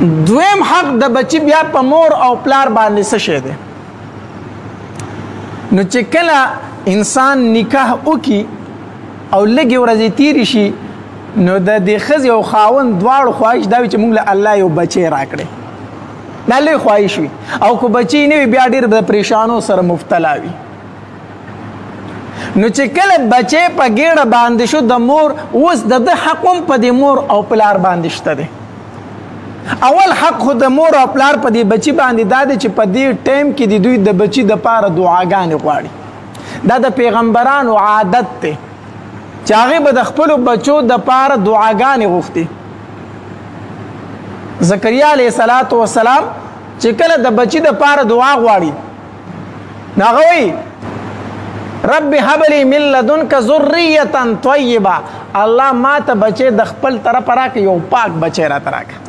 دویم حق د بچی بیا په مور او پلار باندې څه شی دی؟ نو چې کله انسان نکاح وکړي او لږې ورځې تېرې شي، نو د دې ښځې او خاوند دواړو خواهش دا وي چې موږ له الله یو بچی راکړي، دا لوی خواهش وي. او که بچی نه وي بیا ډېر د پریشانو سره مبتلا وي. نو چې کله بچی په ګېډه باندې شو د مور، اوس د ده حق هم په دې مور او پلار باندې شته دی. اول حق خو د مور او پلار په دې بچی باندې دا دی چې په دې ټایم کې د دوی د بچی دپاره دعاګانې غواړي. دا د پیغمبرانو عادت دی چې هغې به د خپلو بچو دپاره دعاګانې غوښتي. زکریا علیه الصلاة والسلام چې کله د بچی دپاره دعا غواړي، نو هغه وایي رب هب لي من لدنک ذریة طیبه، الله ما ته بچی د خپل طرفه راکړه، یو پاک بچی راته راکړه.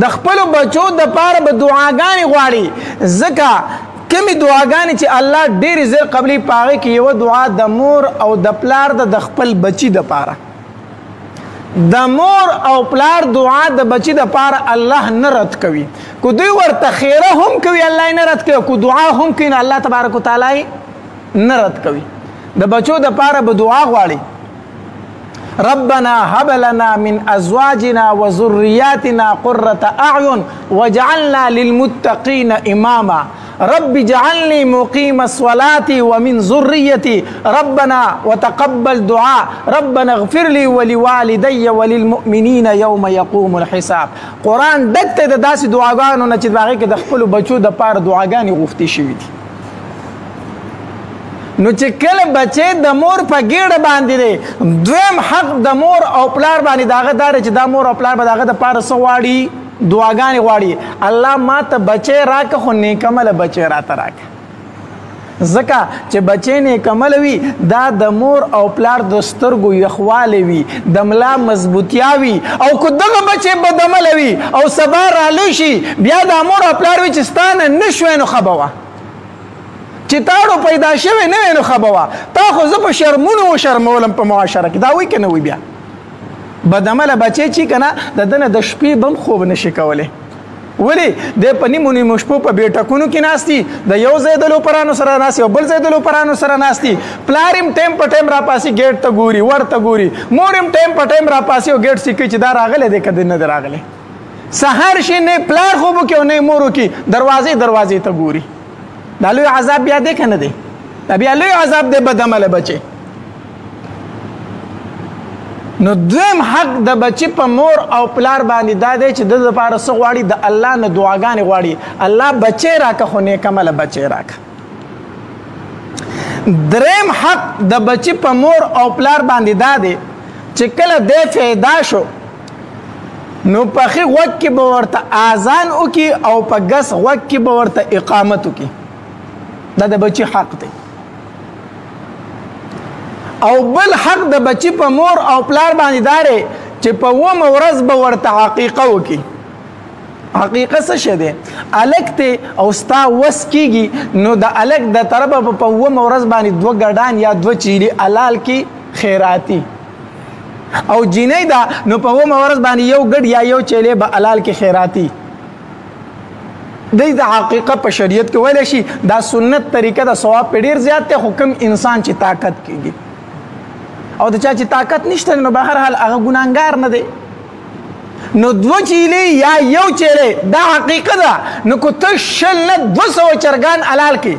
د خپلو بچو دپاره به دعاګانې غواړي، ځکه کومې دعاګانې چې الله ډېرې زر قبلي، په هغې کې یوه دعا د مور او د پلار ده د خپل بچي دپاره. د مور او پلار دعا د بچي دپاره الله نه رد کوي. که دوی ورته خیره هم کوي الله یې نه رد کوي، که دعا هم کوي نو الله تبارک وتعالی یې نه رد کوي. د بچو دپاره به دعا غواړي، ربنا هب لنا من ازواجنا وذرياتنا قرة اعين واجعلنا للمتقين اماما، رب اجعلني مقيم الصلاة ومن ذريتي، ربنا وتقبل دعاء، ربنا اغفر لي ولوالدي وللمؤمنين يوم يقوم الحساب. قرآن ډک دی د داسې دعاګانو نه چې په هغې کې د خپلو بچو دپاره دعاګانې غوښتې شوي دي. نو چې کله بچی د مور په ګېډه باندې دی، دویم حق د مور او پلار باندې د هغه دا دی چې دا مور او پلار به د هغه دپاره څه غواړي؟ دعاګانې غواړي. الله ما ته بچی راکه، خو نیکمله بچی راته راکه. ځکه چې بچی نیکمله وي، دا د مور او پلار د سترګو یخوالی وي، د ملا مضبوطیا وي. او که دغه بچی بدعمله وي او سبا رالوی شي، بیا دا مور او پلار وي چې ستا نه نه شوی نو ښه به وه، چې تاړو پیدا شوی نه وی نو ښه به وه، تا خو زه په شرمونو وشرمولم په معاشره کې. دا وایي که نه وایي؟ بیا بدعمله بچی چې که نه د ده نه د شپې به هم خوب نشي کولی. ولې؟ دی په نیمو نیمو شپو په بیټکونو کې ناست دي، د یو ځای د لوپرانو سره ناست او بل ځای د لوپرانو سره ناست دي. پلار یې ټایم په ټایم راپاسي ګیټ ته ګوري، ورته ګوري. مور یې ټایم په ټایم راپاسي او ګیټ سیکوي چې دا راغلی دی که دی نه دی راغلی. سهار شي نه پلار خوب وکړي او نه مور وکړي، دروازې دروازې ته ګوري. دا لوی عذاب بیا دی که نه دی؟ دا بیا لوی عذاب دی بدعمله بچی. نو دویم حق د بچی په مور او پلار باندې دا دی چې د ده دپاره څه غواړي؟ د الله نه دعاګانې غواړي، الله بچی راکه خو نیکمله بچی راکه. دریم حق د بچی په مور او پلار باندې دا دی چې کله دی پیدا شو نو په ښي غوږ کې به ورته اذان وکړي او په ګس غوږ کې به ورته اقامت وکړي. دا د بچی حق دی. او بل حق د بچی په مور او پلار باندې دا دی چې په اوومه ورځ به ورته عقیقه وکړي. عقیقه څه شی دی؟ هلک دی او ستا وس کېږي، نو د هلک د طرفه به په اوومه ورځ باندې دوه ګډان یا دوه چیلي حلال کړي خیراتي، او جینۍ ده نو په اوومه ورځ باندې یو ګډ یا یو چیلې به حلال کړي خیراتي. دی د عقیقه په شریعت کې ویلی شي دا سنت طریقه د ثواب په ډېر زیات دی، خو کم انسان چې طاقت کېږي او د چا چې طاقت نشته نو به هر حال هغه ګناهګار نه دی. نو دوه چیلې یا یو چیلې دا عقیقه ده. نو که ته 20 نه 200 چرګان حلال کړې،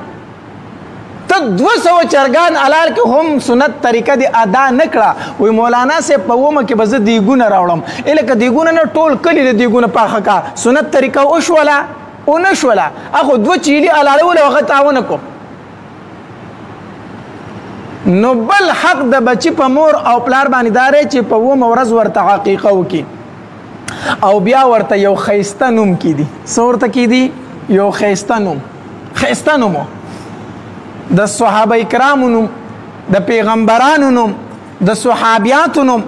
ته 200 چرګان حلال کړې هم سنت طریقه دې ادا نه کړه. وایي مولانا صاحب په اوومه کې به زه دیګونه راوړم، لکه دیګونه نه ټول کلي د دیګونه پاخه کا، سنت طریقه وشوله ونه شوله، هغه دوه چیلې حلالول هغه تا ونه کو. نو بل حق د بچی په مور او پلار باندې دا دی چې په اوومه ورځ ورته عقیقه وکړي او بیا ورته یو ښایسته نوم کیدي. څه ورته کیدي؟ یو ښایسته نوم. ښایسته نوم د صحابه کرامو نوم، د پیغمبرانو نوم، د صحابیاتو نوم،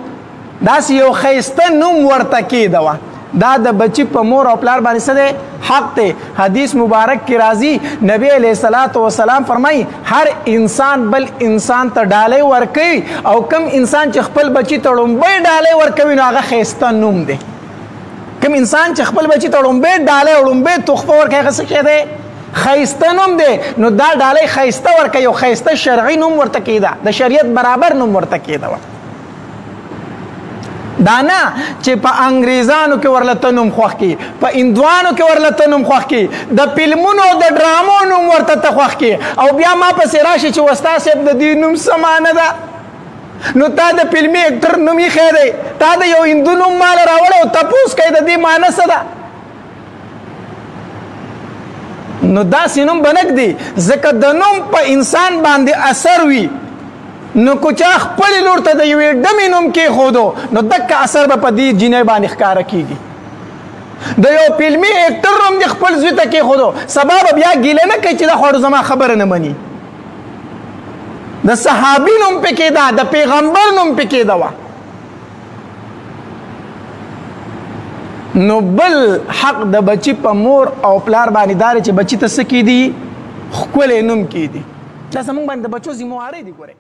داسې یو ښایسته نوم ورته کیدوه. دا د بچی په مور او پلار باندې څه دی؟ حق دی. حدیث مبارک کې راځي، نبی علیه الصلاة والسلام فرمایي هر انسان بل انسان ته ډالۍ ورکوي، او کم انسان چې خپل بچی ته ړومبۍ ډالۍ ورکوي نو هغه ښایسته نوم دی. کوم انسان چې خپل بچی ته ړومبی ډالۍ او ړومبی تحفه ورکوي، هغه څه شی دی؟ ښایسته نوم دی. نو دا ډالۍ ښایسته ورکوي او ښایسته شرعي نوم ورته کېده، د شریعت برابر نوم ورته کېده. دا نه چې په انګریزانو کې ورله ته نوم خوښ کی، په هندوانو کې ورله ته نوم خوښ کی، د فلمونو او د ډرامو نوم ورته ته خوښ کی، او بیا ما پسې راشي چې وستا صاحب د دې نوم څه معنی ده. نو تا د فلمي اکټر نوم ایښی دی، تا د یو هندو نوم ماله راوړی او تپوس کوې د دې معنی څه ده. نو داسې نوم به نه ږدي، ځکه د نوم په انسان باندې اثر وي. نو کو چا خپل لور ته د یوې ډمې نوم کېښودو، نو دکه اثر به په دې جینۍ باندې ښکاره کېږي. د یو فلمي اکټر نوم دې خپل زوی ته کېښودو، سبا به بیا ګیله نه کوي چې دا خو زما خبره نه مني. د صحابي نوم پکې ده، د پیغمبر نوم پکې ده. نو بل حق د بچی په مور او پلار باندې دار چې بچی ته څه کیدي، ښکلی نوم کیدي. دا زمونږ باندې د بچو ذمهوارۍ دي. ګورئ.